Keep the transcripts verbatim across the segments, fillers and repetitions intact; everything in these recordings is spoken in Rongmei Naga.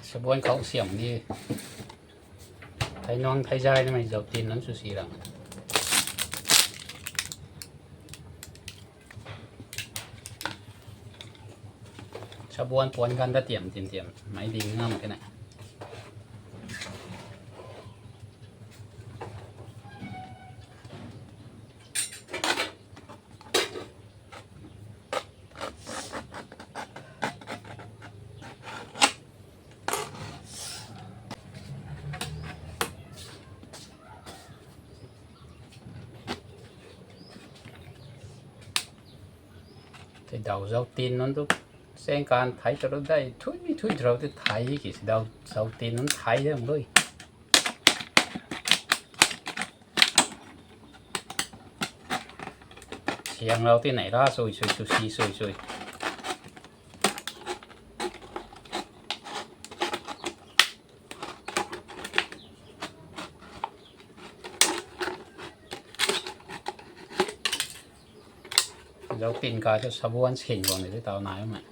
Sabuan khou siam ni. Thei nuang thei zay namei zautin nunc sw si rang. Sabuan puan ganv ta tiam tiam tiam mei ding ngam khe na. Tei daw zautin nunc tu, seng kan thei ta rou dei, thui thui rou tei thei ki, daw zautin nunc thei de lui. Siang rou tei nei ra sui sui sui si sui sui. Zautin kai thu sabuan sin guang ni tei taw nai mei.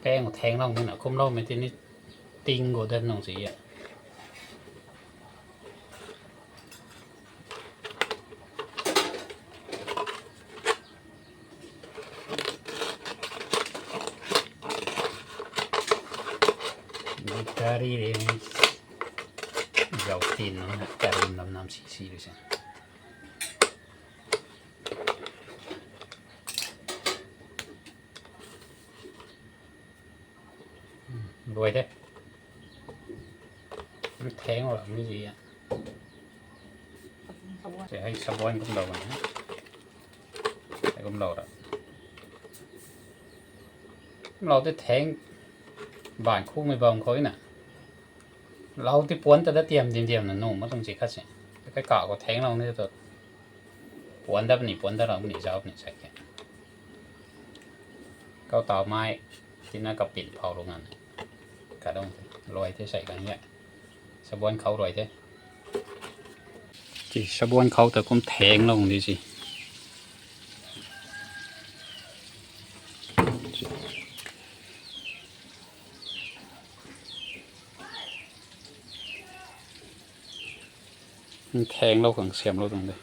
Keng theng lou nina kumloumei tini ting gu dat nung si e. Gari re, zautin nunc karim lam nam si si rui se. Luai the. Theng ra mi zi a. Hei sabuan kumlou na. Hei kumlou ra. Kumlou tei theng baanv khumei bam khou na. Lou tei puan ta dat tiam dim diam na nung ma tuang si khat se. Kai kau khou thenglou ni tu. Puan dat puni, puan dat ra puni, zau puni sai khe. Kau taw mai, tina kapin phau lu ngan. Kadang luai the sai kan e. Sabuan khou luai the. Ti sabuan khou ta kum thenglou di si. Thenglou khang siamlou tuang de.